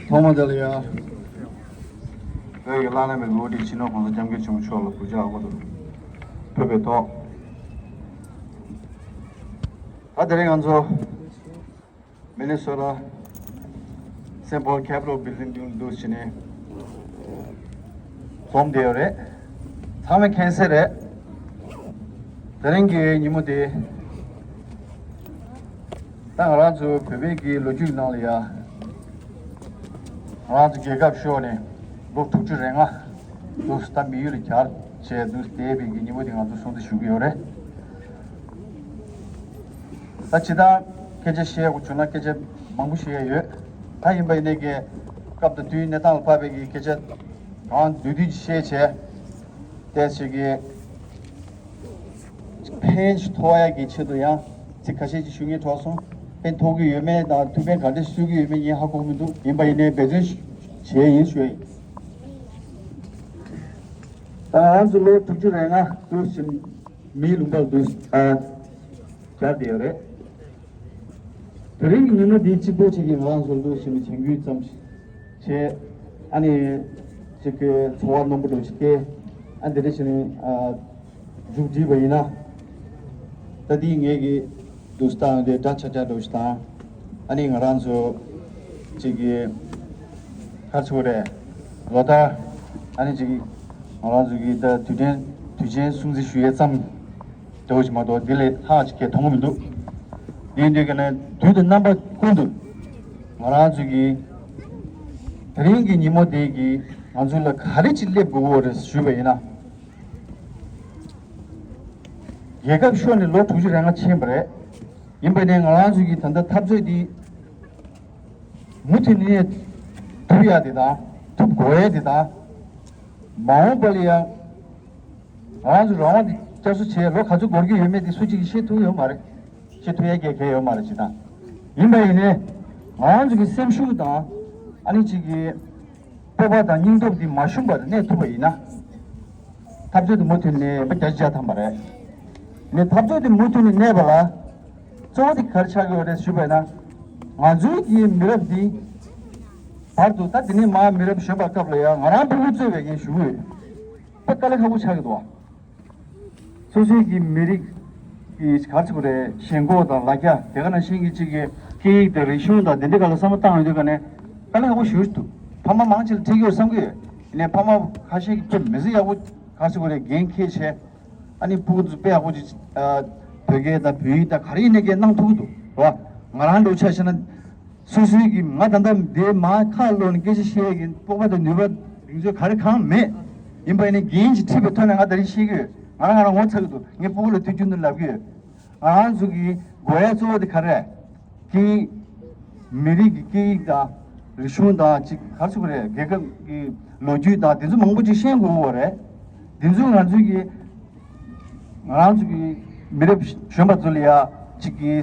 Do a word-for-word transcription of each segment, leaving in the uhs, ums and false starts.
ཐོག་མ་དེ་ལ་ཡ། བོད་ཀྱི་བླ་ན་མེད་པའི་དབུ་ཁྲིད་སྤྱི་ནོར་༸གོང་ས་༸སྐྱབས་མགོན་ཆེན་པོ་མཆོག་ལ་གུས་ཕྱག་དབུ་དུ་ཕུལ་བའི་ཐོག་ད་དེ་རིང་ང་ཚོ་མི་ནི་སོ་ཊ་སེན་ཕོལ་ཁེ་པི་ཊལ་བིལ་ཌིང་འདུག་བྱས་ནས་འཛོམས་བསྡད་ཡོད་རེད། ཚང་མས་མཁྱེན་གསལ་རེད། དེ་རིང་གི་ཉིན་མོ་དེ། ད་ང་རང་ཚོ་བོད་པའི་གི་ལོ་རྒྱུས་ནང་ལ་ཡ། ང་རང་ཚོ་རྒྱལ་ཁབ་ཤོར་ནས་ལོ་དྲུག་ཅུ་རེ་ལྔ་འདུག་ད་མི་ཡུལ་ལ་གྱར་བྱས་འདུག་བསྡད་པའི་གི་ཉིན་མོ་དེ་ང་ཚོ་སྲུང་བརྩི་ཞུ་གི་ཡོད་རེད། ད་ཇི་ལྟར་སྐད་ཆ་བཤད་དགོས་བྱུང་ན་སྐད་ཆ་མང་པོ་བཤད་ཡ་ཡོད། ད་ཡིན་པ་ཡིན་ནའི་གི་སྐབས་དང་དུས་གནས་སྟངས་ལ་བབས་པའི་གི་སྐད་ཆ་གང་བསྡུས་བསྡུས་ཀྱིས་བཤད་བྱས། ཏོག་ཙམ་གྱི་ཕན་ཐོགས་ཡག་གི་ཆེད་དུ་ཡང་ཚིག་ཁ་ཤས་ཅིག་ཞུ་སྙིང་བྲོ་སོང་། ཕན་ཐོགས་ཀྱི་ཡོད་མེད་དང་ཐུགས་ཕན་ག་འདྲ་གསོས་ཀྱི་ཡོད་མེད་ངས་ཧ་གོ་མི་འདུག་ཡིན་པ་ཡིན་ནའི་འབད་བརྩོན་བྱས་ཡིན་ཞུ་ཡིན། ད་ང་རང་ཚོ་ལོ་དྲུག་ཅུ་རེ་ལྔ་དུ་ཕྱིན་མིའི་ལུང་པར་དུ་ཨ་གྱར་བསྡད་ཡོད་རེད། དེ་རིང་གི་ཉིན་མོ་འདི་གཅིག་པོ་ཅིག་གིས་ང་རང་ཚོ་འདུ་ཞིག་ནས་བྱེད་འགུལ་ཙམ་ཞིག་བྱས། ཨ་ནི་ཅིག་གི་ཚོར་བ་རྣོན་པོ་འདྲ་ཞིག་སྐྱེས། ཨ་འདི་འདྲ་བྱས་ནས་ཨ་མཇུག་བསྒྲིལ་བ་ཡིན་ན། ད་འདི་ངེད་ཀྱི་འདུག་སྟངས་དེ་འདྲ་ཆགས་ཆགས་འདྲ་ཞིག་དང་། ཨ་ནི་ང་རང་ཚོ་ཅིག་གི་ག་རེ་ཟེར་དགོས་རེད། ལོ་ལྟར་ཨ་ནི་ཅིག་གི་ང་རང་ཚོ་གི་ད་དུས་དྲན་དུས་ཆེན་སྲུང་བརྩི་ཞུ་ཡས་ཙམ། དེ་འདྲ་ཞིག་མ་གཏོགས་འདི་ལས་ལྷག་ཅིག་གས་མཐོང་གི་མི་འདུག་དེ་ཡིན་དུས་ཀ་ནས་དུས་དང་རྣམ་པ་ཀུན་ཏུ་ང་རང་ཚོ་གིས་དེ་རིང་གི་ཉིན་མོ་དེ་གིས་ང་ཚོ་ལ་ག་རེ་ཅིག་སླེབས་དགོས་ཀྱི་ཡོད་རེད་ཞུས་པ་ཡིན་ན། རྒྱལ་ཁབ་ཤོར་ནས་ལོ་དྲུག་ཅུ་རེ་ལྔ་ཕྱིན་པ་རེད། ཡིན་པ་ནས་ང་རང་ཚོ་གིས་ད་ལྟ་འཐབ་རྩོད་འདི་མུ་མཐུད་ནས་ཐུབ་ཡག་དེ་དང་ཐུབ་དགོས་ཡག་དེ་དང་། མ་འོངས་པ་ལ་ཡང་། ང་རང་ཚོ་རང་དབང་འདི་བསྐྱར་གསོ་བྱས་ལོ་ག་ཚོད་འགོར་གྱི་ཡོད་མེད་དེ་སུ་གཅིག་གིས་ཤེས་ཐུབ་ཡོད་མ་རེད། ཤེས་ཐུབ་ཡས་གལ་གལ་ཡོད་མ་རེད་ཅིག་དང་། ཡིན་པ་ཡིན་ནའི། ང་རང་ཚོ་གི་སེམས་ཤུགས་དང་། ཨ་ནི་གཅིག་གི་སྤོབས་པ་དང་སྙིང་སྟོབས་འདི་མ་ཞུམ་པར་གནས་ཐུབ་པ་ཡིན་ན། འཐབ་རྩོད་དེ་མུ་མཐུད་ནས་ཕར་རྒྱ་ཆེ་བྱ་ཐམ་པ་རེད། ནས་འཐབ་རྩོད་དེ་མུ་མཐུད་ནས་གནས་པ་ལ། གཙོ་བོ་དེ་ག་རེ་ཆགས་ཀྱི་ཡོད་རེད་ཞུས་པ་ཡིན་ན། ང་ཚོའི་གི་མི་རབས་འདི། བར་དུ་ད་དེ་ནས་མར་མི་རབས་གཞོན་པ་སྐབས་ལ་ཡང་ང་རང་ཕྲུ་གུ་གཙོས་པའི་ངས་ཞུ་གི་ཡོད། དཔེ་དཀའ་ལས་ཁག་པོ་ཆགས་ཀྱི་འདུག་བ། སོ་སོའི་གི་མི་རིགས་ཀྱི་ག་རེ་ཟེར་དགོས་རེད། ཞེན་ཁོག་དང་ལ་རྒྱ་དེ་ག་ནང་བཞིན་གྱི་གཅིག་གི་སྐད་ཡིག་དང་རིག་གཞུང་དང་དེ་འདྲ་ག་ལ་བསམ་བློ་བཏང་ཡོང་དུས་ག་ནས་དཀའ་ལས་ཁག་པོ་ཞེ་པོ་ཞིག་འདུག་ཕ་མ་མང་ཆེ་ལ་འཁྲིད་ཀྱི་ཡོད་བསམ་གྱི་ཡོད། ཡིན་ནའི་ཕ་མ་ཁ་ཤས་ཀྱིས་དཔེ་མི་སྲིད་ཡག་པོ་ག་རེ་ཟེར་དགོས་རེད། འགན་འཁྱེར་བྱས། ཨ་ནི་ཕྲུ་གུ་ཚོ་དཔེ་ཡག་པོ་ཅིག་ཨ། བོད་སྐད་དང་བོད་ཡིག་དང་ག་རེ་ཡིན་ནའི་སྐད་གནང་ཐུབ་ཀྱི་འདུག་རེད་བ། ང་རང་འདྲ་བོ་ཆ་བཞག་ན། སོ་སོའི་གི་ང་ད་ལྟ་འདིར་མར་ཁ་ལོག་ནས་སྐད་ཆ་བཤད་ཡས་ཀྱི་སྤོབས་པ་དང་ནུས་པ་གདེང་ཚོད་ག་རེ་གང་མེད། ཡིན་པ་ཡིན་ནའི་འགན་ཞིག་འཁྲི་བའི་ཐོག་ནས་ང་ད་རེས་བཤད་ཀྱི་ཡོད། ང་རང་ང་རང་ངོ་ཚ་གི་འདུག་ངས་སྤུ་གུ་ལ་དུས་རྒྱུན་དུ་ལབ་ཀྱི་ཡོད། ང་རང་ཚོ་གི་དགོས་ཡ་གཙོ་བོ་དེ་ག་རེ་རེད། སྐད་ཡིག་མི་རིགས་ཀྱི་སྐད་ཡིག་དང་རིག་གཞུང་དང་ཅིག་ག་རེ་ཟེར་དགོས་རེད། རྒྱལ་ཁབ་ཀྱི་ལོ་རྒྱུས་དང་དེ་ཚོ་མང་པོ་ཅིག་ཤེས་དགོས་ཀྱི་ཡོད་རེད། དེ་ཚོ་ང་ཚོའི་གི་ང་རང་ཚོ་གི་མི་རབས་གཞོན་པ་ཚོ་ལ་ཡ་ཅིག་གི་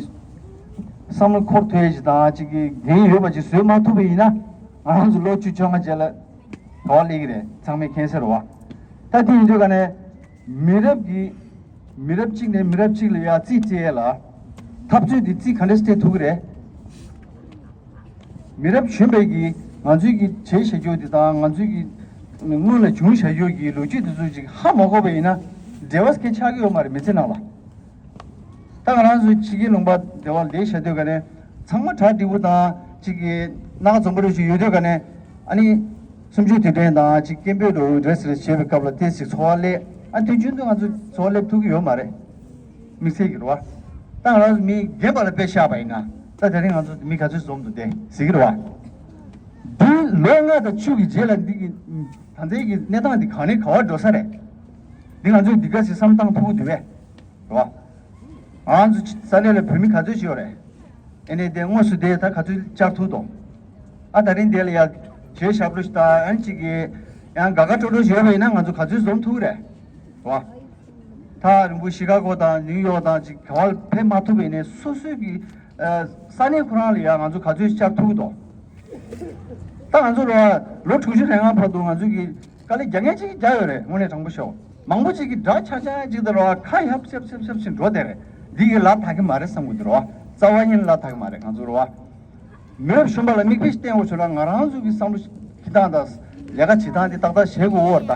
བསམ་བློ་འཁོར་ཐུབ་ཡ་ཅིག་དང་ཅིག་གི་འགན་ཡོད་པ་ཅིག་བཟོས་མ་ཐུབ་པ་ཡིན་ན་ང་རང་ཚོ་ལོ་བཅུ་བཅོ་ལྔ་རྗེས་ལ་ག་པར་སླེབས་ཀྱི་རེད། ཚང་མས་མཁྱེན་གསལ་རེད་བ། ད་དེ་ཡིན་དུས་ག་ནས་མི་རབས་ཀྱི་མི་རབས་གཅིག་ནས་མི་རབས་གཅིག་ལ་ཡ་རྩིས་སྤྲད་ཡ་ལ་འཐབ་རྩོད་དེ་རྩིས་ག་འདྲས་སྤྲད་ཐུབ་ཀྱི་རེད། མི་རབས་གཞོན་པའི་གིས་ང་ཚོའི་གི་བྱས་བཞག་རྒྱུ་དེ་དང་ང་ཚོའི་གི་སྔོན་ལ་བྱུང་བཞག་རྒྱུ་གི་ལོ་རྒྱུས་དེ་ཚོ་ཅིག་ཧ་མ་གོ་བ་ཡིན་ན་འབྲེལ་བ་སྐད་ཆགས་ཀྱི་ཡོད་མ་རེད་མི་ཚེ་ནང་ལ། ད་ང་རང་ཚོའི་ཕྱི་རྒྱལ་ལུང་པ་དེ་བ་ལས་བཞག་དུས་ག་ནས་ཚང་མ་གྲ་སྒྲིག་པོ་དང་ཅིག་གི་སྣ་ཁ་འཛོམས་པོ་རེ་ཞིག་ཡོད་དུས་ག་ནས་ཨ་ནི་གསུམ་བཅུའི་དུས་དྲན་དང་ཅིག་སྐད་འབོད་འགྲོ་འདྲ་ཟེར་བྱེད་པའི་སྐབས་ལ་དེ་ཞིག་ཚོར་བ་སླེབས། ཨ་དུས་རྒྱུན་དུ་ང་ཚོ་ཚོར་བ་སླེབས་ཐུབ་ཀྱི་ཡོད་མ་རེད། དམིགས་བསལ་གྱི་རེད་བ། ད་ང་རང་ཚོ་མི་རྒན་པ་ལ་དཔེ་བཞག་པ་ཡིན་ན་ད་དེ་རིང་ང་ཚོ་མི་ག་ཚོད་འཛོམས་འདུག་དེ་གཟིགས་ཀྱི་རེད་བ། འདི་ལོ་ལྔ་དང་བཅུ་གི་རྗེས་ལ་འདི་གི་ད་ལྟའི་གི་གནས་སྟངས་འདི་ག་ནས་ག་བར་འགྲོ་ས་རེད། འདི་ང་ཚོས་འདི་ག་ཞིག་བསམ་བཏང་ཐུབ་ཀྱི་འདུག་བས། རེད་བ། ང་ཚོ་ས་གནས་ལ་བོད་མི་ག་ཚོད་ཅིག་ཡོད་རེད། ཨེ་ནས་དེ་དངོས་སུ་དེ་ད་ག་ཚོད་བཅར་ཐུབ་དོ། ཨ་ད་རིང་དེ་ལ་ཡ་བྱས་ཞབས་བྲོ་ཞིག་དང་ཨན་ཅིག་གི་ཡང་དགའ་དགའ་སྤྲོ་སྤྲོ་བྱས་པ་ཡིན་ན་ང་ཚོ་ག་ཚོད་འཛོམས་ཐུབ་རེད། རེད་བ། ཐག་རིང་པོ་ཤི་ཀ་གོ་དང་ནིའུ་ཡོག་དང་ཅིག་ག་བར་ཕེབས་མ་ཐུབ་པ་ཡིན་ནའི་སོ་སོའི་གི་ས་གནས་ཁོ་རང་ལ་ཡ་ང་ཚོ་ག་ཚོད་བཅར་ཐུབ་དོ། ད་ང་ཚོ་ལོ་ལོ་དྲུག་ཅུ་རེ་ལྔ་བར་དུ་ང་ཚོ་གི་དཀའ་ལས་རྒྱག་མཁན་ཅིག་རྒྱག་ཡོད་རེད། དངོས་གནས་དྲང་པོ་ཤོད། མང་པོ་ཅིག་གིས་འདྲ་ཆགས་ཆགས་ཅིག་དང་རོ་ཁ་ཡབ་སེབ་སེབ་སེབ་ཅིག་འགྲོ་བསྡད་རེད། འདི་གི་ལ་དག་གི་མ་རེད་བསམ་གི་འདུག་རོ། རྩ་བ་ཉིད་ལ་དག་གི་མ་རེད་ང་ཚོ་རོ། མི་རབས་གཞོན་པ་ལ་མིག་དཔེ་ཞིག་བསྟན་དགོས་བྱུང་ན་ང་རང་ཚོ་གི་བསམ་བློ་ཞིག་འཁྱེར་སྟངས་དང་ལས་ཀ་བྱེད་སྟངས་དེ་ཏག་ཏག་བྱེད་དགོས་འོ་ད།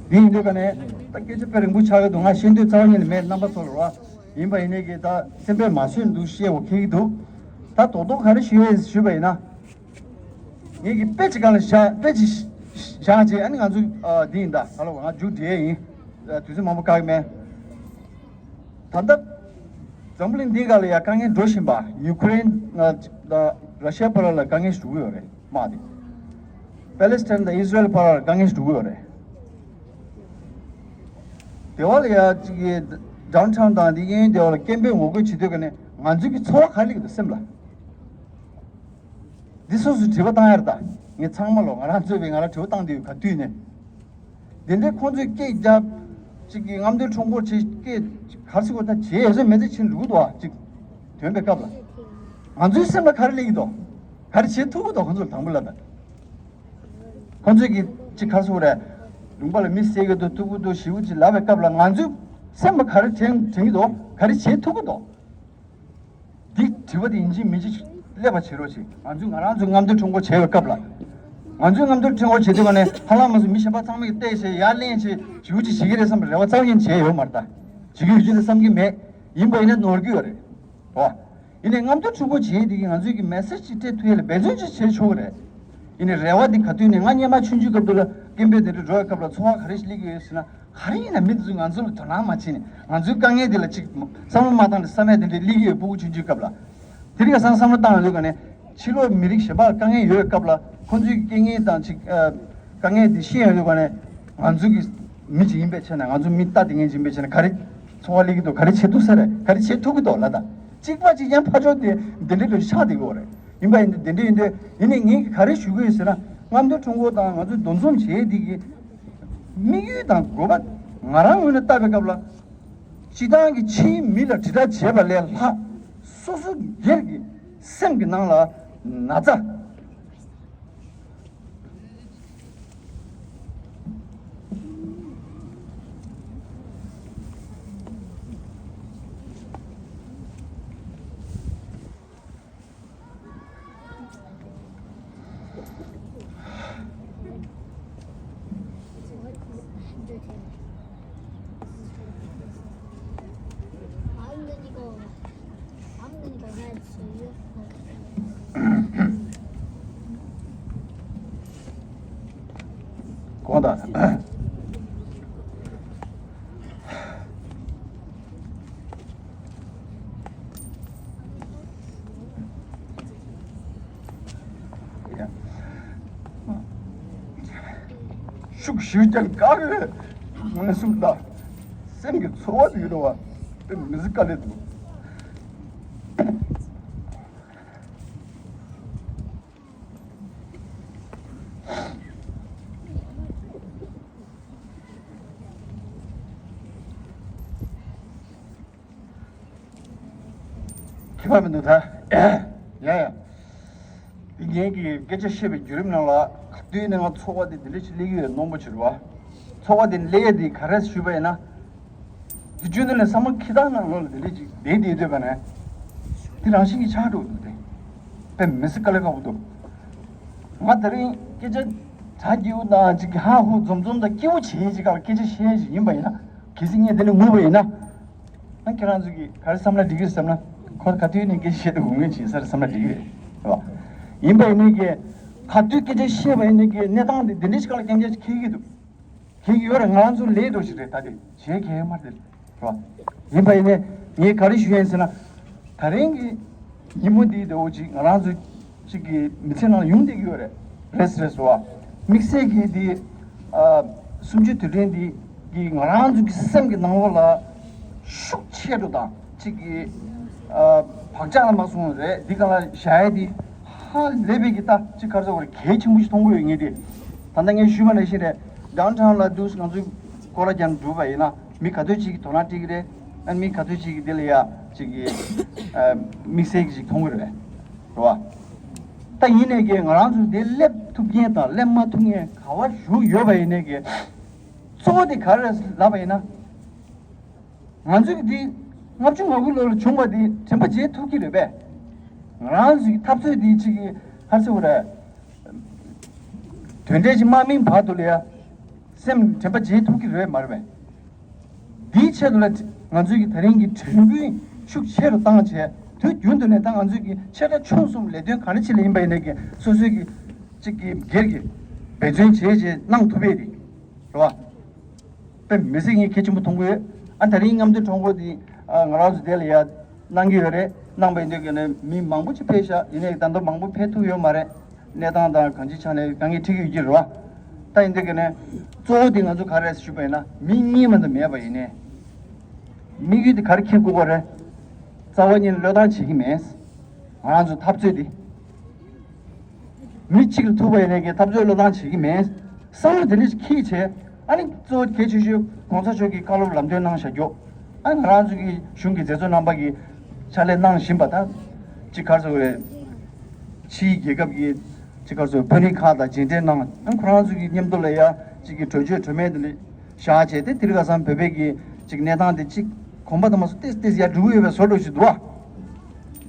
འདི་ཡིན་དུས་ཀ་ནས་ད་སྐད་ཆ་དཔེ་རིང་པོ་ཆགས་ཀྱི་འདུག་ང་ཤེས་འདོད་རྩ་བ་ཉིད་ནས་མེད་རྣམ་པ་ཚོ་ལ་རོ། ཡིན་པ་ཡིན་ནའི་གི་ད་སེམས་པས་མ་བཟོད་འདུག་བཤད་འོ་ཁེལ་གྱི་འདུག་ད་རྡོག་རྡོག་ག་རེ་ཞུ་ཡས་ཞུས་པ་ཡིན་ན། ངེད་ཀྱི་དཔེ་ཅིག་སྒང་ལ་བཞག་དཔེ་ཅིག་བཞག་རྗེས་ཨ་ནི་ང་ཚོ་འདི་ཡིན་ད་ད་ལོ་ང་མཇུག་སྒྲིལ་ཡས་ཡིན། དུས་ཚོད་མང་པོ་བཀག་གི་མེད། ད་ལྟ་འཛམ་བུ་གླིང་འདིའི་སྒང་ལ་ཡ་དཀའ་ངལ་འགྲོ་བཞིན་པ་ཡུ་ཀེ་རེན་དང་ར་ཤི་ཡ་བར་ལ་དཀའ་ངལ་ཞིག་འགྲོ་གི་ཡོད་རེད་དམག་དེ། པེ་ལེ་སི་ཐན་དང་ཨི་སི་རེལ་བར་ལ་དཀའ་ངལ་ཞིག་འགྲོ་གི་ཡོད་རེད། དེ་བ་ལ་ཡ་ཅིག་གི་ཌོ་ནལ་ཊམ་དང་འདི་གཡས་གཡོན་དེ་བ་ལ་སྐད་འབོད་ངོ་རྒོལ་བྱེད་དུས་ཀ་ནས་ང་ཚོའི་གི་ཚོར་བ་ག་རེ་སླེབས་ཀྱི་འདུག་སེམས་ལ། འདི་སོ་སོས་དྲི་བ་བཏང་ཡ་རེད་ད། ངས་ཚང་མ་ལོ་ང་རང་གཙོས་པའི་ང་རང་དྲི་བ་བཏང་བསྡད་ཡོད་ག་དུས་ནས། དེ་འདྲའི་ཁོང་ཚོས་སྐད་རྒྱབ། ཅིག་གི་རྔམ་སྟོན་ཁྲོམ་སྐོར་བྱེད་སྐད་ག་རེ་ཟེར་དགོས་ད་བྱེད་ཡ་ཟོས་མེད་ཚེ་ཕྱིན་འགྲོ་གི་འདུག་ཨ་ཅིག་དོན་པའི་སྐབས་ལ། ང་ཚོའི་སེམས་ལ་ག་རེ་སླེབས་ཀྱི་འདུག་ག་རེ་བྱེད་ཐུབ་ཀྱི་འདུག་ཁོང་ཚོར་དང་པོ་ལ་ད། ཁོང་ཚོས་ཀྱི་ཅིག་ག་རེ་ཟེར་དགོས་རེད། ལུང་པ་ལ་མི་བསད་ཀྱི་འདུག་ཐུག་གི་འདུག་ཞེ་པོ་ཅིག་ལབ་པའི་སྐབས་ལ་ང་ཚོའི་སེམས་ལ་ག་རེ་དྲན་དྲན་གྱི་འདུག་ག་རེ་བྱེད་ཐུབ་ཀྱི་འདུག་འདི་དྲི་བ་དེ་ཡིན་གཅིག་མིན་གཅིག་སླེབས་པ་བྱེད་རོགས་བྱེད། ང་ཚོས་ང་རང་ཚོའི་རྔམ་སྟོན་ཁྲོམ་སྐོར་བྱས་པའི་སྐབས་ལ། ང་ཚོའི་རྔམ་སྟོན་ཁྲོམ་སྐོར་བྱེད་དུས་ཀ་ནས་ཧ་ལམ་མ་སོང་མི་གཞན་པ་ཚང་མས་བལྟས་བྱས་ཡར་ལེན་བྱས་ཞེ་པོ་ཅིག་བྱེད་ཀྱི་རེད་བསམ་པའི་རེ་བ་རྩ་བ་ཉིད་ནས་བྱས་ཡོད་མ་རེད་ད། བྱེད་ཀྱི་ཡོད་ཀྱི་རེད་བསམ་གྱི་མེད། ཡིན་པ་ཡིན་ན་ནོར་གྱི་ཡོད་རེད། རོ། ཡིན་ནའི་རྔམ་སྟོན་ཁྲོམ་སྐོར་བྱེད་ཡས་དེ་གིས་ང་ཚོའི་གི་མེ་སེ་ཇི་ཅིག་སྤྲད་ཐུབ་ཡས་ལ་འབད་བརྩོན་ཅིག་བྱེད་ཆོག་གི་རེད། ཡིན་ནའི་རེ་བ་དེ་ག་དུས་ནས་ང་སྔོན་མ་ཆུང་ཆུང་སྐབས་དུས་ལ་སྐད་འབོད་དེ་འདྲ་འགྲོ་བའི་སྐབས་ལ་ཚོར་བ་ག་རེ་ཞིག་སླེབས་ཀྱི་ཡོད་ཟེར་ན། ག་རེ་ཡིན་ན་མི་དེ་ཚོས་ང་ཚོ་ལ་དོ་སྣང་མ་བྱས་ནས་ང་ཚོའི་དཀའ་ངལ་དེ་ལ་ཅིག་བསམ་བློ་མ་བཏང་ནས་བསམ་ཡས་དེ་འདྲ་སླེབས་ཀྱི་ཡོད། སྤུ་གུ་ཆུང་ཆུང་སྐབས་ལ། དེ་རིང་ཁ་སང་བསམ་བློ་བཏང་ཡོང་དུས་ཀ་ནས་ཕྱི་ལོགས་མི་རིགས་གཞན་པ་ལ་དཀའ་ངལ་ཡོད་པའི་སྐབས་ལ་ཁོང་ཚོའི་དཀའ་ངལ་དང་ཅིག་ཨ། དཀའ་ངལ་དེ་ཤེས་ཡོང་དུས་ཀ་ནས་ང་ཚོ་གི་མི་ཅིག་ཡིན་པའི་ཆ་ནས་ང་ཚོ་མི་ལྟ་དེ་ངན་ཅིག་ཡིན་པའི་ཆ་ནས་ག་རེ་ཚོར་བ་སླེབས་ཀྱི་འདུག་ག་རེ་བྱེད་ཐུབ་ས་རེད། ག་རེ་བྱེད་ཐུབ་ཀྱི་འདུག་ལབ་ད། གཅིག་པ་གཅིག་རྐྱང་ཕར་ཕྱོགས་དེ་འདི་འདྲའི་ལོས་ཆགས་བསྡད་ཀྱི་ཡོད་རེད། ཡིན་པ་ཡིན་དུས་འདི་འདྲ་ཡིན་དུས་ཡིན་ནའི་ངས་ག་རེ་ཞུ་གི་ཡོད་ཟེར་ན། རྔམ་སྟོན་ཁྲོམ་སྐོར་དང་ང་ཚོའི་འདུ་འཛོམས་བྱེད་ཡས་འདི་གི་དམིགས་ཡུལ་དང་དགོས་པ་ང་རང་ངོས་ནས་བལྟ་བའི་སྐབས་ལ། སྤྱིར་བཏང་གི་ཕྱིའི་མི་ལ་དྲིལ་བསྒྲགས་བྱེད་པ་ལས་ལྷག་སོ་སོ་སྒེར་གྱི་སེམས་ཀྱི་ནང་ལ་ན་ཚ། གོང་དང་། ཤུགས་ཞུས་ཀྱང་དཀའ་བའི་མངོན་སུམ་དང་སེམས་ཀྱི་ཚོར་བ་དེ་ཡོད་པ་དཔེ་མི་སྲིད་དཀའ་ལས་འདུག་ཁྱད་པར་མི་འདུག་ད། ཡ་ཡ། འདི་ངེད་ཀྱིས་སྐད་ཆ་བཤད་པའི་བརྒྱུད་རིམ་ནང་ལ་ག་དུས་ནས་ང་ཚོར་བ་དེ་འདི་འདྲ་ཞིག་སླེབས་ཀྱི་ཡོད་རྣོན་པོ་བྱེད་རུ་བ། ཚོར་བ་དེ་སླེབས་ཡས་དེ་ག་རེ་ཞུས་པ་ཡིན་ན། འདི་བརྗོད་ནས་ལས་བསམ་བློ་འཁྱེར་སྟངས་ནང་ལོགས་ལ་དེ་འདྲ་ཅིག་བསྡད་བསྡད་སྡོད་པ་ནས། དེ་རང་བཞིན་གྱིས་ཆགས་འགྲོ་འདུག་སྟེ། དཔེ་མི་སྲིད་དཀའ་ལས་ཁག་པོ་འདུག་ང་དེ་རིང་སྐད་ཆ་གྲ་རྒྱས་པོ་དང་ཅིག་གི་ཧ་ཧུ་འཛོམས་འཛོམས་དང་སྐྱིད་པོ་བྱེད་ཡས་ཅིག་ག་ལ་སྐད་ཆ་བཤད་ཡས་ཅིག་ཡིན་པ་ཡིན་ན། གལ་སྲིད་ངས་དེ་འདྲ་ངུས་པ་ཡིན་ན། ཨ་ཁྱེད་རང་ཚོ་གིས་ག་རེ་བསམ་ན་འགྲིག་གི་རེད་བསམ་ན། ཁོ་ག་དུས་ནས་སྐད་ཆ་བཤད་དུས་ངུ་ངུ་བྱེད་ས་རེད་བསམ་ན་འགྲིག་གི་རེད། རེད་བ། ཡིན་པ་ཡིན་ནའི་གི། ག་དུས་སྐད་ཆ་བཤད་པ་ཡིན་ནའི་གི་གནས་སྟངས་དེ་འདི་འདྲ་ཞིག་ག་ལ་རྐྱང་རྐྱང་ཞིག་འཁེལ་གྱི་འདུག་འཁེལ་གྱི་ཡོད་རེད། ང་རང་ཚོ་ལས་འགྲོ་ཞིག་རེད་ད་དེ་བྱེད་མཁན་མ་རེད། རེད་བ། ཡིན་པ་ཡིན་ནའི་ངས་ག་རེ་ཞུ་ཡིན་ཟེར་ན། ད་རིང་གི་ཉིན་མོ་འདིའི་ཟླ་བོ་གཅིག་ང་རང་ཚོ་གཅིག་གི་མི་ཚེ་ནང་ཡོང་བསྡད་ཀྱི་ཡོད་རེད། རེད་རེད་སོ། དམིགས་བསལ་གྱི་འདི་ཨ་གསུམ་བཅུའི་དུས་དྲན་འདི་གི་ང་རང་ཚོ་གི་སེམས་ཀྱི་ནང་ལོགས་ལ་ཤུགས་ཆེ་འགྲོ་དང་གཅིག་གི་ཨ་བག་ཆགས་ལ་མ་སོང་རེད། འདི་ག་ལ་བཞག་ཡས་འདི་ཧ་ལས་པའི་གི་ད་གཅིག་ག་རེ་ཟེར་དགོས་རེད། གལ་ཆེན་པོ་ཞིག་མཐོང་གི་ཡོད་ངེས་ཏེ། ད་ལྟ་ངས་ཞུས་པ་ནང་བཞིན་རེད། ཌའུན་ཊའུན་ལ་འདུག་ང་ཚོའི་སྐོར་ར་རྒྱབ་ནས་འགྲོ་བ་ཡིན་ན། མི་ག་ཚོད་ཅིག་གིས་དོ་སྣང་སྤྲད་ཀྱི་རེད། ཨ་མི་ག་ཚོད་ཅིག་གིས་འདི་ལ་ཡ་ཅིག་གི་ཨ་དམིགས་བསལ་གྱི་ཅིག་མཐོང་གི་རེད། རེད་བ། ད་ཡིན་ནའི་གི་ང་རང་ཚོ་འདི་སླེབས་ཐུབ་མཁན་དང་སླེབས་མ་ཐུབ་མཁན་ག་བ་བཞུགས་ཡོད་པ་ཡིན་ནའི་གི། གཙོ་བོ་དེ་ག་རེ་རེད་ལབ་པ་ཡིན་ན། ང་ཚོས་འདི་ལྔ་བཅུ་ང་དགུ་ལོ་ལ་བྱུང་བ་འདི་དྲན་པ་བརྗེད་ཐུབ་ཀྱི་རེད་པས། ང་རང་ཚོའི་འཐབ་རྩོད་འདི་གཅིག་གི་ཧར་ཚེ་བ་རེད། དོན་འབྲས་ཅིག་མ་སྨིན་བར་དུ་ལ་ཡ་སེམས་དྲན་པ་བརྗེད་ཐུབ་ཀྱི་རེད་མ་རེད་པས། འདིའི་ཆེད་དུ་ལ་ང་ཚོའི་གི་ད་རིང་གི་དྲན་སྐུལ་ཤུགས་ཆེ་རུ་བཏང་བྱས། དུས་རྒྱུན་དུ་ནས་ད་ང་ཚོའི་གི་ཆེ་ཕྲ་ཆུང་གསུམ་ལས་དོན་ག་རེ་ཅིག་ལ་ཡིན་པ་ཡིན་ནའི་གི་སོ་སོའི་གི་གཅིག་གི་སྒེར་གྱི་འབད་བརྩོན་བྱས་བྱས་གནང་ཐུབ་པས་རེད། རེད་བ། དཔེ་མི་སྲིད་ངས་གལ་ཆེན་པོ་མཐོང་གི་ཡོད། ཨ་ད་རིང་རྔམ་སྟོན་ཁྲོམ་སྐོར་འདི་ཨ་ང་རང་ཚོ་དེ་ལ་ཡ་གནང་གི་ཡོད་རེད། གནང་པ་ཡིན་དུས་ཀྱི་ནས་མི་མང་པོ་ཅིག་ཕེབས་ཤག་ཡིན་ནའི་ད་དུང་མང་པོ་ཕེབས་ཐུབ་ཡོད་མ་རེད། གནས་སྟངས་དང་གང་ཅིའི་ཆ་ནས་དཀའ་ངལ་འཕྲད་ཀྱི་ཡོད་ཀྱི་རེད་བ། ད་ཡིན་དུས་ཀྱི་ནས་གཙོ་བོ་དེ་ང་ཚོ་ག་རེ་ཞུས་པ་ཡིན་ན་མི་གཉིས་མ་གཏོགས་མེད་པ་ཡིན་ནའི། དམིགས་ཡུལ་དེ་ག་རེ་འཁྱེར་དགོས་པ་རེད། རྩ་བ་ཉིད་ནས་བློས་བཏང་བྱེད་ཀྱི་མེད། ང་རང་ཚོ་འཐབ་རྩོད་དེ། མི་གཅིག་ལ་ཐུག་པ་ཡིན་ནའི་གི་འཐབ་རྩོད་བློས་བཏང་བྱེད་ཀྱི་མེད། བསམ་བློ་དེ་འདྲ་ཞིག་འཁྱེར་བྱས། ཨ་ནི་གཙོ་བོ་གལ་ཆེ་ཤོས་གོང་ས་མཆོག་གིས་བཀའ་སློབ་ལམ་སྟོན་གནང་བཞག་རྒྱུ། ཨ་ང་རང་ཚོ་གི་གཞུང་གི་མཛད་གཙོ་རྣམ་པ་གིས་ཕྱག་ལས་གནང་བཞིན་པ་དང་། གཅིག་ག་རེ་ཟེར་དགོས་རེད། ཕྱིའི་རྒྱལ་ཁབ་ཀྱི་གཅིག་ག་རེ་ཟེར་དཔོན་རིགས་ཁག་དང་མཇལ་འཕྲད་གནང་། ཨ་ཁོ་རང་ཚོ་གི་མཉམ་དུ་ལ་ཡ་གཅིག་གི་གྲོས་ཆོད་གྲོས་མོལ་དེ་འདྲ་བཞག་བྱས་ཏེ། དེ་རིང་ཁ་སང་བོད་པའི་གི་གཅིག་གནས་སྟངས་དེ་གཅིག་གོམ་པ་དང་མ་སོང་ཏེས་ཏེས་ཡར་འགྲོ་གི་ཡོད་པའི་བཟོ་འདྲ་ཞིག་འདུག་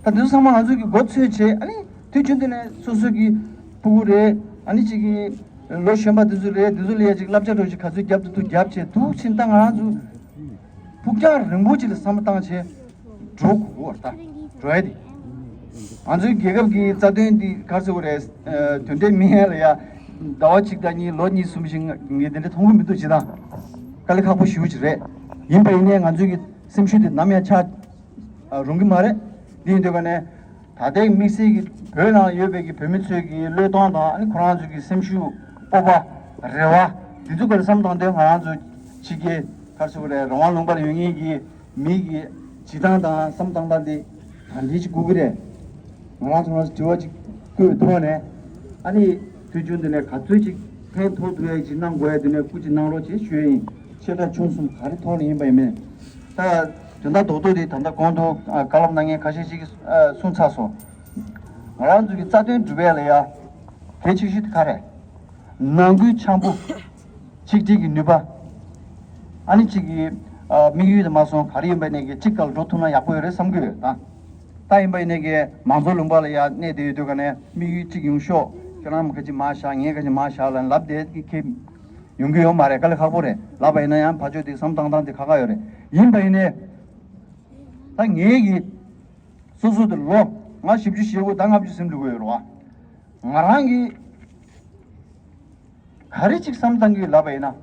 བ། ད་དེ་ཚོ་ཚང་མ་ང་ཚོ་གི་མགོ་ཚོས་བྱས། ཨ་ནི་དུས་རྒྱུན་དུ་ནས་སོ་སོ་གི་ཕྲུ་གུ་རེད། ཨ་ནི་གཅིག་གི་ལོ་གཞོན་པ་དེ་ཚོ་རེད། དེ་ཚོ་ལ་ཡ་གཅིག་བསླབ་བྱ་འདྲ་ཞིག་ག་ཚོད་རྒྱབ་ཐུབ་ཐུབ་རྒྱབ་བྱས་འདུག་ཕྱིན། ད་ང་རང་ཚོ་ཕུགས་རྒྱང་རིང་པོ་ཅིག་ལ་བསམ་བློ་བཏང་བྱས་འགྲོ་དགོས་པ་རེད། ད་འགྲོ་ཡ་དེ། ང་ཚོའི་རྒྱལ་ཁབ་ཀྱི་རྩ་དོན་འདི་ག་རེ་ཟེར་དགོས་རེད། ཨ་དོན་འབྲས་སྨིན་ཡ་ལ་ཡ་ཟླ་བ་གཅིག་དང་གཉིས་ལོ་གཉིས་གསུམ་ཞིག་ངས་དེ་འདྲ་མཐོང་གི་མི་འདུག་ཅི་དང་། དཀའ་ལས་ཁག་པོ་ཞེ་པོ་ཅིག་རེད། ཡིན་པ་ཡིན་ནའི་ང་ཚོའི་གི་སེམས་ཤུགས་དེ་ནམ་ཡང་ཆག་ཨ་རུང་གི་མ་རེད། འདི་ཡིན་དུས་ཀ་ནས་ད་ལྟའི་དམིགས་བསལ་གྱི་བོད་ནང་ཡོད་པའི་གི་བོད་མི་ཚོའི་གི་བློས་གཏོང་དང་། ཨ་ནི་ཁོ་རང་ཚོའི་གི་སེམས་ཤུགས་སྤོབས་པ་རེ་བ་འདི་ཚོ་ག་རེ་བསམ་བཏང་དུས། ང་རང་ཚོ་ཕྱི་རྒྱལ་ག་རེ་ཟེར་དགོས་རེད། རང་དབང་ལུང་པར་ཡོད་མཁན་གྱི་མི་གི་བྱེད་སྟངས་དང་བསམ་བཏང་སྟངས་དེ་ག་འདྲ་ཅིག་དགོས་ཀྱི་རེད། ང་རང་ཚོ་ང་ཚོ་དྲི་བ་ཅིག་བཀོད་པའི་ཐོག་ནས། ཨ་ནི་དུས་རྒྱུན་དུ་ནས་ག་ཚོད་ཅིག་ཕན་ཐོགས་ཐུབ་ཡ་ཅིག་གནང་དགོས་ཡ་དེ་ནས་སྐུ་མཁྱེན་གནང་རོགས་ཅེས་ཞུ་ཡ་ཡིན། ཆེ་ཕྲ་ཆུང་གསུམ་ག་རེ་ཐོག་ནས་ཡིན་པ་ཡིན་མིན། ད་དོན་དག་རྡོག་རྡོག་དེ་ད་ལྟ་གོང་དུ་ཨ་བཀའ་སློབ་གནང་མཁན་ཁ་ཤས་ཤིག་གིས་ཨ་གསུངས་ཚར་སོང་། ང་རང་ཚོ་གི་རྩ་དོན་སྒྲུབ་ཡ་ལ་ཡ་གལ་ཆེ་ཤོས་དེ་ག་རེ། ནང་ཁུལ་འཆམ་པོ། ཆིག་སྒྲིལ་གྱི་ནུས་པ། ཨ་ནི་གཅིག་གི་ཨ་དམིགས་ཡུལ་དེ་མ་སོང་ག་རེ་ཡིན་པ་ནས་ཀྱི་གཅིག་སྒང་ལ་འགྲོ་ཐུབ་ན་ཡག་པོ་ཡོད་རེད་བསམ་གྱི་ཡོད་ད། ད་ཡིན་པ་ཡིན་ནས་ཀྱི་མང་གཙོ་ལུང་པ་ལ་ཡ་གནས་བསྡད་ཡོད་དུས་ཀ་ནས་དམིགས་ཡུལ་གཅིག་ཡོང་ཤོག་ཁྱེད་རང་ཁ་ཅིག་མར་བཞག་ངས་ཁ་ཅིག་མར་བཞག་ལབ་ནས་ལབ་བསྡད་ཀྱི་ཁེ་ཡོང་གི་ཡོད་མ་རེད། དཀའ་ལས་ཁག་པོ་རེད། ལབ་པ་ཡིན་ན་ཡང་ཕར་ཕྱོགས་དེ་བསམ་བཏང་སྟངས་དེ་ཁག་ཁག་ཡོད་རེད། ཡིན་པ་ཡིན་ནས་ད་ངས་ཀྱི་སོ་སོ་དེ་ལོ་ང་བཞི་བཅུ་ཞེ་དགུ་ད་ལྔ་བཅུ་ཟིན་འགྲོ་གི་ཡོད་རེད་བ། ང་རང་གི་ག་རེ་ཅིག་བསམ་བཏང་གི་ལབ་པ་ཡིན་ན།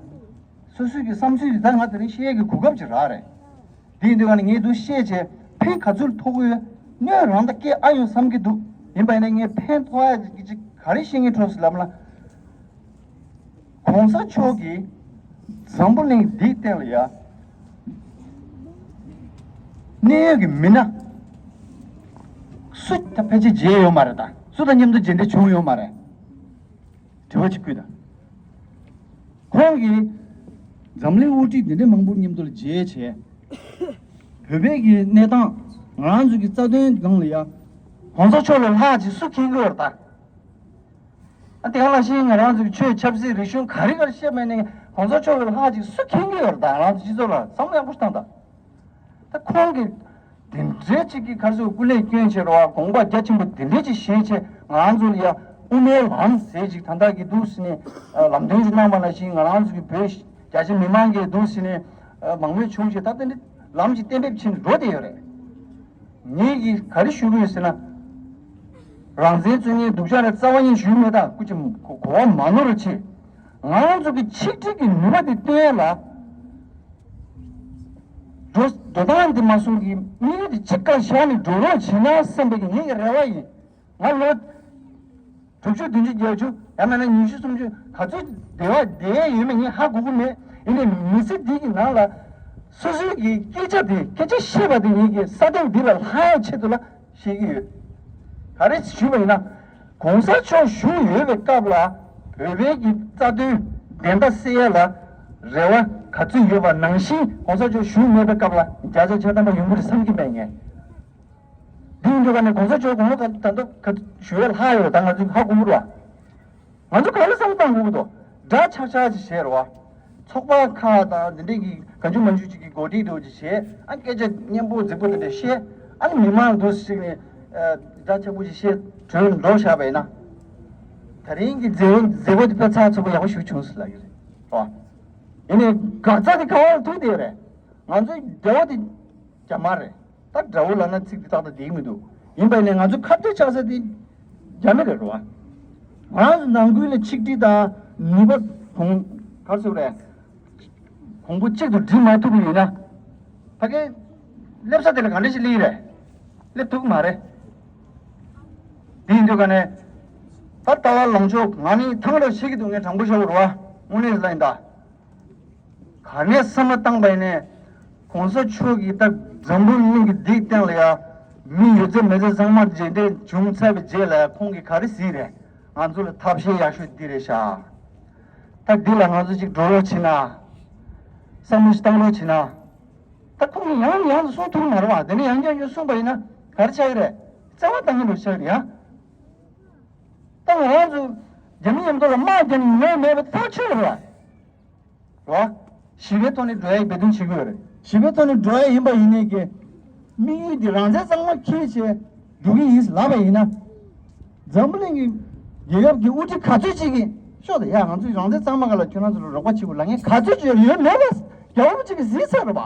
སོ་སོའི་གི་བསམ་ཚུལ་འདི་ད་ང་དེ་རིང་བཤད་ཡས་ཀྱི་གོ་སྐབས་ཅིག་རག་རེད། དེ་ཡིན་དུས་ང་ནི་ངས་འདུག་བཤད་བྱས་ཕན་ག་ཚོད་ཐོགས་ཡོད། སྣོད་རང་ད་སྐྱེ་ཨ་ཡོང་བསམ་གྱི་འདུག་ཡིན་པ་ཡིན་ན་ངས་ཕན་ཐོགས་ཡ་ཅིག་ག་རེ་བཤད་ངེས་འཕྲོ་ཟེར་ལབ་ན། གོང་ས་མཆོག་གིས་འཛམ་བུ་གླིང་འདིའི་སྟེང་ལ་ཡ་གནད་ཡོད་ཀྱི་མི་སྣ་སུ་ད་ཕལ་ཆེར་མཇལ་ཡོད་མ་རེད། ད་སུ་དང་མཉམ་དུ་མཇལ་འཕྲད་བྱུང་ཡོད་མ་རེད། དྲི་བ་གཅིག་བཀོད་དང་། ཁོང་གིས་འཛམ་གླིང་དབུ་ཁྲིད་འདི་འདྲའི་མང་པོ་མཉམ་དུ་ལ་མཇལ་བྱས། བོད་པའི་གི་གནས་སྟངས་ང་རང་ཚོ་གི་རྩ་དོན་སྒང་ལ་ཡ་གོང་ས་མཆོག་ལས་ལྷག་ཅིག་སུ་མཁྱེན་གྱི་ཡོད་རེད་ད། ཨ་དེ་ག་ལ་ཤེས་ང་རང་ཚོ་གི་ཆོས་ཆབ་སྲིད་རིག་གཞུང་ག་རེ་ག་རེ་བཤད་མེད་ནས་གོང་ས་མཆོག་ལས་ལྷག་ཅིག་སུ་མཁྱེན་གྱི་ཡོད་རེད་ད། ང་རང་ཚོ་སྤྱི་ཚོགས་ལ་བསམ་བློ་ཡག་པོ་ཞིག་བཏང་ད། ད་ཁོང་གིས་དེ་འདྲའི་ཅིག་གི་ག་རེ་ཟེར་སྐུ་ལས་བསྐྱོན་བྱས་རེད་བ། དགོངས་པ་རྒྱ་ཆེན་པོ་དེ་འདྲའི་ཅིག་བཞེས་བྱས་ང་རང་ཚོ་ལ་ཡ་དབུ་མའི་ལམ་ཟེར་ཅིག་ད་ལྟ་གི་འདུག་ཟེར་ནས་ལམ་སྟོན་ཅིག་གནང་བ་ནང་བཞིན་ང་རང་ཚོ་གི་བོད་རྒྱ་ཆེ་མི་མང་གིས་འདུག་ཟེར་ནས་མང་མོས་བྱུང་བྱས་ད་ལྟ་འདི་ལམ་ཅིག་གཏན་འབེབས་ཕྱིན་འགྲོ་བསྡད་ཡོད་རེད། ངེད་ཀྱིས་ག་རེ་ཞུ་གི་ཡོད་ཟེར་ན། རང་བཙན་རྩོད་མཁན་སྡུག་ཅག་རེད་རྩ་བ་ཉིད་ཞུ་མེད། ད་སྐུ་མཁྱེན་གོ་བ་མ་ནོར་རོགས་བྱེད། ང་རང་ཚོ་གི་ཆིག་སྒྲིལ་གྱི་ནུས་པ་དེ་བཏོན་ཡ་ལ། འགྲོ་འགྲོ་སྟངས་འདི་མ་སོང་གི་དམིགས་ཡུལ་འདི་གཅིག་ག་བཞག་ནས་འགྲོ་རོགས་བྱེད་ན་བསམ་པའི་གི་ངེད་ཀྱི་རེ་བ་ཡིན། ང་ལོ་དྲུག་ཅུ་བདུན་ཅུ་བརྒྱད་ཅུ་ཡང་མིན་ན་ཉི་ཤུ་སུམ་ཅུ་ག་ཚོད་བསྡད་པ་བསྡད་ཡོད་མེད་ངས་ཧ་གོ་གི་མེད། ཡིན་ནའི་མི་ཚེ་འདི་གི་ནང་ལ་སོ་སོའི་གི་སྐད་ཆ་དེ་སྐད་ཆ་བཤད་པ་དེ་ངེད་ཀྱི་ས་སྟེང་འདི་ལ་ལྷག་ཡ་ཆེད་དུ་ལ་བཤད་ཀྱི་ཡོད། ག་རེ་ཞུས་པ་ཡིན་ན། གོང་ས་མཆོག་བཞུགས་ཡོད་པའི་སྐབས་ལ་བོད་པའི་གི་རྩ་དོན་བདེན་མཐའ་གསལ་ཡ་ལ་རེ་བ་ག་ཚོད་ཡོད་པ་ནང་བཞིན་གོང་ས་མཆོག་བཞུགས་མེད་པའི་སྐབས་ལ་བརྒྱ་ཆ་བརྒྱ་ཐམ་པ་ཡོང་གི་རེད་བསམ་གྱི་མེད་ངས། འདི་ཡིན་དུས་ཀ་ནས་གོང་ས་མཆོག་དགུང་ལོ་ག་ད་ལྟ་ག་ཞུ་བའི་ལྷག་ཡོད་ད་ང་ཚོས་ཧ་གོ་གི་རེད་བ། ང་ཚོ་ག་རེ་བསམ་བཏང་དགོས་ཀྱི་འདུག་དགྲ་ཆག་ཆག་ཅིག་བྱས་རེད་བ། ཚོགས་པ་ཁག་དང་འདི་འདྲས་ཀྱི་གང་བྱུང་མང་བྱུང་ཅིག་གི་གོ་སྒྲིག་འདྲ་བོ་ཅིག་བྱས། ཨ་སྐད་ཆ་སྙན་པོ་རྫིག་པོ་དེ་འདྲ་བཤད། ཨ་ནི་མི་མང་འདུག་ཟེར་ནས་ ཨ། སྒྲ་ཆེན་པོ་ཞིག་བཤད་གྲོས་འགྲོ་བཞག་པ་ཡིན་ན། ད་རིང་གི་མཛད་མཛད་སྒོ་དེ་དཔེ་ཚགས་ཚུད་པོ་ཡག་པོ་ཞིག་བྱུང་སོང་ལབ་ཀྱི་རེད། ཨོ། ཡིན་ནའི་འགག་རྩ་དེ་ག་བར་ཐུག་བསྡད་རེད། ང་ཚོའི་དགྲ་བོ་དེ་རྒྱ་དམར་རེད། ད་དགྲ་བོ་ལབ་ན་ཚིག་དེ་ཏག་ཏག་བསྡད་ཀྱི་མི་འདུག་ཡིན་པ་ཡིན་ནའི་ང་ཚོ་ཁ་གཏད་བཅག་ས་དེ་རྒྱ་མི་རེད་རོ། ང་རང་ཚོ་ནང་ཁུལ་ལ་ཆིག་སྒྲིལ་དང་ནུས་པ་གོང་ག་རེ་ཟེར་དགོས་རེད། གོང་བུ་གཅིག་ཏུ་སྒྲིལ་མ་ཐུབ་པ་ཡིན་ན། ཕ་གིའི་སླེབས་ས་དེ་ལ་ག་འདྲ་ཞིག་སླེབས་ཀྱི་རེད། སླེབས་ཐུབ་ཀྱི་མ་རེད། དེ་ཡིན་དུས་ག་ནས། ད་ལྟ་བ་ལངས་ཕྱོགས་ང་ནི་ཐང་ར་ཤེས་ཀྱི་འདུག་ངས་དྲང་པོ་བཤད་དགོས་རེད་བ། དངོས་གནས་ལ་ཡིན་ད། ག་ནས་བསམ་བློ་བཏང་པ་ཡིན་ནའི། གོང་ས་མཆོག་གིས་ད་འཛམ་བུ་གླིང་གི་འདིའི་སྟེང་ལ་ཡ། མི་ཡོད་ཚད་མེད་ཚད་ཚང་མ་མཇལ་འཕྲད་བྱུང་ཚར་བའི་རྗེས་ལ་ཡ་ཁོང་གིས་ག་རེ་གཟིགས་རེད། ང་ཚོ་ལ་ཐབས་ཤེས་ཡག་ཤོས་འདི་རེད་ཤག་ད་འདི་ལ་ང་ཚོ་ཅིག་འགྲོ་རོགས་བྱེད་ན། བསམ་བློ་ཞིག་བཏང་རོགས་བྱེད་ན། ད་ཁོང་གིས་ཡང་ནས་ཡང་དུ་གསུང་ཐུབ་ཀྱི་མ་རེད་བ། དེ་ནས་ཡང་བསྐྱར་ཡང་གསུངས་པ་ཡིན་ན་ག་རེ་ཆགས་ཀྱི་རེད། བརྩེ་བ་བཏང་གི་འདུག་ཆགས་ཀྱི་རེད་ཡ། ད་ང་རང་ཚོ་རྒྱ་མི་མཉམ་དུ་ལ་དམག་རྒྱག་ནས་ཉེན་མེད་པ་ཐག་ཆོད་རེད་བ། རེད་བ། ཞི་བའི་ཐོག་ནས་འགྲོ་ཡའི་འབད་བརྩོན་བྱེད་དགོས་རེད། ཞི་བའི་ཐོག་ནས་འགྲོ་ཡ་ཡིན་པ་ཡིན་ནའི་གི། དམིགས་ཡུལ་འདི་རང་བཙན་གཙང་མ་འཁྱེར་བྱས་འགྲོ་གི་ཡིན་ལབ་པ་ཡིན་ན། འཛམ་བུ་གླིང་གི་རྒྱལ་ཁབ་ཀྱི་དབུ་ཁྲིད་ག་ཚོད་ཅིག་གིས་ཤོག་དང་ཡ། ང་ཚོས་རང་བཙན་གཙང་མ་སྒང་ལ་ཁྱོད་རང་ཚོ་ལ་རོགས་པ་བྱེད་དགོས་ལབ་མཁན་ག་ཚོད་ཅིག་ཡོད་མེད་པ་རྒྱལ་བ་རིན་པོ་ཆེ་གིས་གཟིགས་ཚར་རེད་བ།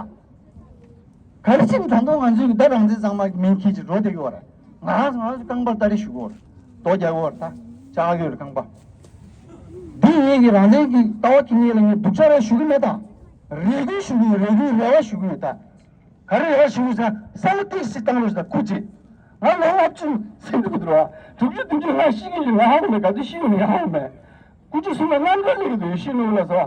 ག་རེ་བྱས་ནས་ད་དུང་ང་ཚོས་ད་རང་བཙན་གཙང་མ་མིང་འཁྱེར་གྱི་འགྲོ་བསྡད་ཀྱི་ཡོད་རེད། ང་རང་ང་ཚོ་རྐང་པར་སྟ་རེ་ཞུ་གི་ཡོད་རེད། རྡོ་རྒྱག་གི་ཡོད་རེད། ད་ལྕགས་ཀྱི་ཡོད་རེད་རྐང་པ། འདི་ངེད་ཀྱི་རང་བཙན་གྱི་ལྟ་བ་འཁྱེར་མཁན་ལ་ངས་སྡུག་ཅག་རེ་ཞུ་གི་མེད་ད། རེ་སྐུལ་ཞུ་གི་ཡོད། རེ་སྐུལ་རེ་བ་ཞུ་གི་ཡོད་ད། ག་རེ་རེ་བ་ཞུ་གི་ཡོད་ཟེར་ན་བསམ་བློ་ཏོག་ཙམ་བཏང་རོགས་ཞེས་ད། སྐུ་མཁྱེན། ང་ལོ་ལྔ་བཅུ་ཟིན་འགྲོ་གི་འདུག་ར། དྲུག་ཅུ་བདུན་ཅུ་ལྔ་ཤི་གི་ཡོད། ང་ཧ་གོ་མེད། ག་དུས་ཤི་ཡོང་ངས་ཧ་གོ་མེད། སྐུ་མཁྱེན་གསུང་ལ་རྣམ་དཀར་སླེབས་ཀྱི་འདུག་ཤི་ནུ་ལ་སོ།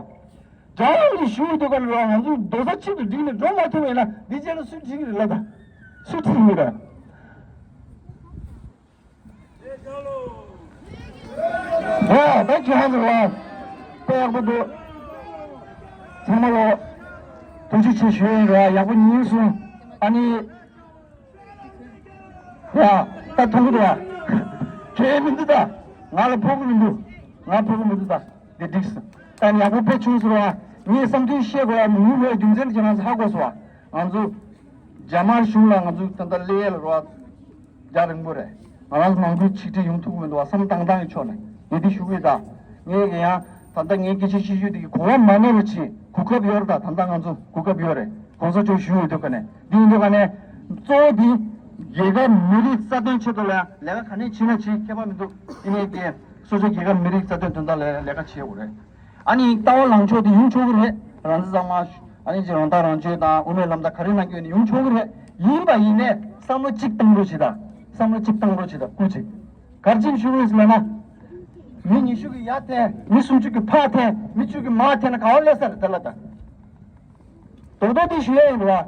རྒྱ་ཡོངས་ཀྱི་ཞུ་འདོད་པ་ལ་ང་ཚོའི་རྡོག་རྩ་གཅིག་ཏུ་བསྒྲིལ་ནས་འགྲོ་མ་ཐུབ་པ་ཡིན་ན་འདི་རྗེས་ལ་སུས་ཁྲིད་ཀྱི་རེད་ལབ་ད། སུས་ཁྲིད་ཀྱི་རེད། ཨོ་ད་ཁྱེད་རང་ཚོ་ལ་དཔེ་ཡག་པོ་འདུག་ཚང་མ་ལ་ཐུགས་རྗེ་ཆེ་ཞུ་ཡིན་ར། ཡག་པོ་ཉན་སོང་། ཨ་ནི། ཡ། ད་མཐོང་གི་འདུག་བ། ཁྱེད་མི་འདུག་ད། ང་ལ་ཕོག་གི་མི་འདུག་ང་ཕོག་གི་མི་འདུག་ད། འདི་འགྲིག་སོང་། ད་ཡག་པོ་དཔེ་བྱུང་སོང་བ། ངས་བསམ་ཚུལ་བཤད་དགོས་ཡ་མི་ཡོང་བའི་རྒྱུ་མཚན་ཁྱེད་རང་ཚོ་ཧ་གོ་སོང་བ། ང་ཚོ་རྒྱ་དམར་གཞུང་ལ་ང་ཚོ་ད་ལྟ་སླེབས་ཡ་ལ་རོགས་རྒྱ་རིང་པོ་རེད། ང་རང་ཚོ་ནང་ཁུལ་ཆིག་སྒྲིལ་ཡོང་ཐུབ་ཀྱི་མི་འདུག་བ། བསམ་བློ་བཏང་སྟངས་ཀྱི་ཕྱོགས་ནས་ངས་འདི་ཞུ་གི་ཡོད་ད། ངས་ཀྱི་ཡང་ད་ལྟ་ངའི་སྐད་ཆ་བཤད་རྒྱུ་དེ་གི་གོ་བ་མ་གནས་པ་བྱེད། གོ་སྐབས་ཡོད་རེད་ད། ད་ལྟ་ང་ཚོ་གོ་སྐབས་ཡོད་རེད། གོང་ས་མཆོག་བཞུགས་ཡོད་དུས་ག་ནས། འདི་ཡིན་དུས་ག་ནས། གཙོ་བོ་འདི་རྒྱལ་ཁབ་མི་རིགས་རྩ་དོན་ཆེད་དུ་ལ་ལས་ཀ་ག་ནས་བྱེད་ན་བྱེད། ཁྱད་པར་མི་འདུག་ཡིན་ནའི་དེ་སོ་སོ་རྒྱལ་ཁབ་མི་རིགས་རྩ་དོན་དོན་དག་ལ་ལས་ཀ་བྱེད་དགོས་རེད། ཨ་ནི་ལྟ་བ་ལངས་ཕྱོགས་དེ་ཡོང་ཆོག་གི་རེད། རང་བཙན་གཙང་མ། ཨ་ནི་ཅི་རང་ཐག་རང་གཅོད་དང་དབུ་མའི་ལམ་དང་ག་རེ་གནང་རྒྱུ་ཡིན་ན་ཡོང་ཆོག་གི་རེད། ཡིན་པ་ཡིན་ནའི་བསམ་བློ་གཅིག་བཏང་རོགས་བྱེད་དང་། བསམ་བློ་གཅིག་བཏང་རོགས་བྱེད་དང་། སྐུ་མཁྱེན། ག་རེ་བྱས་ནས་ཞུ་དགོས་ཟེར་ལབ་ན། མི་ཉི་ཤུ་གི་ཡར་འཐེན། མི་སུམ་ཅུ་གི་ཕར་འཐེན། མི་བཅུ་གི་མར་འཐེན་ན་ག་བ་སླེབས་ས་རེད་དེ་ལ་ད། རྡོག་རྡོག་དེ་ཞུ་ཡ་ཡིན་རེད་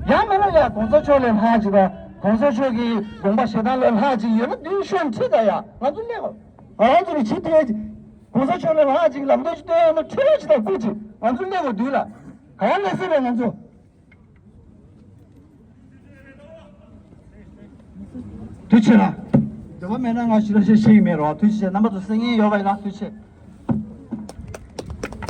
བ། ཡང་མིན་ན་ཡ་གོང་ས་མཆོག་ལས་ལྷག་ཅིག་དང་གོང་ས་མཆོག་གི་དགོངས་པ་བཞེས་སྟངས་ལས་ལྷག་ཅིག་ཡོད་ན་དེ་ཤོད་ཁྲིད་ད་ཡ། ང་ཚོ་སླེབས། ང་རང་ཚོ་ནི་བྱེད་ཐུབ་ཡ་ཅིག་གོང་ས་མཆོག་ལས་ལྷག་ཅིག་ལམ་སྟོན་ཅིག་སྟོན་ཡོད་ན་ཁྲིད་རོགས་ཅིག་དང་། སྐུ་མཁྱེན། ང་ཚོ་སླེབས་དགོས་དུས་ལ། ག་བ་སླེབས་ས་རེད་ང་ཚོ། ཐུགས་རྗེ་ཆེ་ལ། འདོད་པ་མེད་ན་ང་ཞུ་རོགས་ཞེས་བཤད་ཀྱི་མེད་རོགས། ཐུགས་རྗེ་ཆེ། རྣམ་པ་ཚོ་གསན་མཁན་ཡོད་པ་ཡིན་ན་ཐུགས་རྗེ་ཆེ།